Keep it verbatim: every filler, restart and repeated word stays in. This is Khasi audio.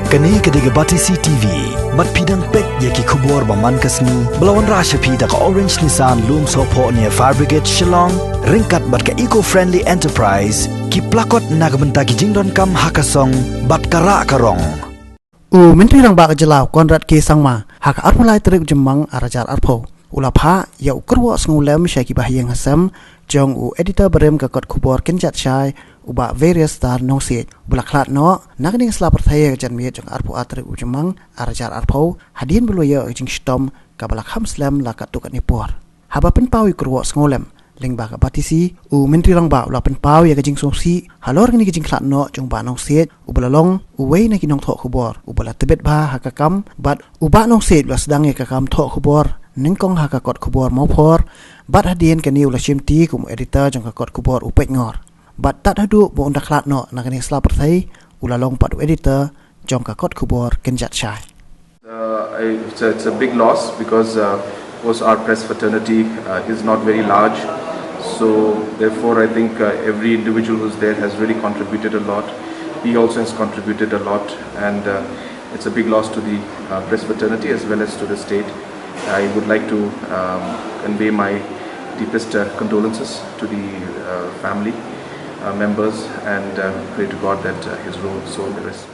Kane ka dei ka Batesi T V. Bad phi dang peit ïa ki khubor ba man ka sngi ba la wanrah sha phi da ka Orange Nissan Lumsohphoh near Fire Brigade Shillong, ryngkat bad ka Eco Friendly Enterprise, ki plakot na ka bynta ki jingdonkam ha ka song bad ka rah ka rong. U Myntri Rangbah ka jylla u Conrad K Sangma ha ka arphew lai tarik u Jymmang ar hajar arphew u la phah ïa u kyrwoh sngewlem sha ki bahaïing hasem jong u editor barim ka kot khubor Kynjat Shai, u Bah Various Star Nongsiej, uba la khlad noh na ka ning sla pyrthei ha ka janmiet jong ka arphew ar tarik u Jymmang ar hajar arphew, hadien ba la ïoh ka jingshitom kaba la kham slem la katto katne por. Haba pynpaw ïa u kyrwoh sngewlem lyngba ka Batesi, u Myntri Rangbah u la pynpaw ïa ka jingsngewsih halor kane ka jingkhlad noh jong u Bah Nongsiej, uba la long uwei na ki nongthoh khubor uba la tbit bha ha ka kam, bad u Bah Nongsiej u la sdang ïa ka kam thoh khubor nyngkong ha ka kot khubor Mawphor, bad hadien kane u la shimti kum u editor jong ka kot khubor U Peitngor. Bad tad haduh ba un da khlad noh na kane sla pyrthei, u la long pat u editor jong ka kot khubor Kynjat Shai. Uh, I, it's, a, it's a big loss because, uh, of course, our press fraternity, uh, is not very large. So, therefore, I think, uh, every individual who's there has really contributed a lot. He also has contributed a lot, and, uh, it's a big loss to the, uh, press fraternity as well as to the state. I would like to, um, convey my deepest, uh, condolences to the, uh, family, uh, members, and, uh, pray to God that, uh, his soul may rest.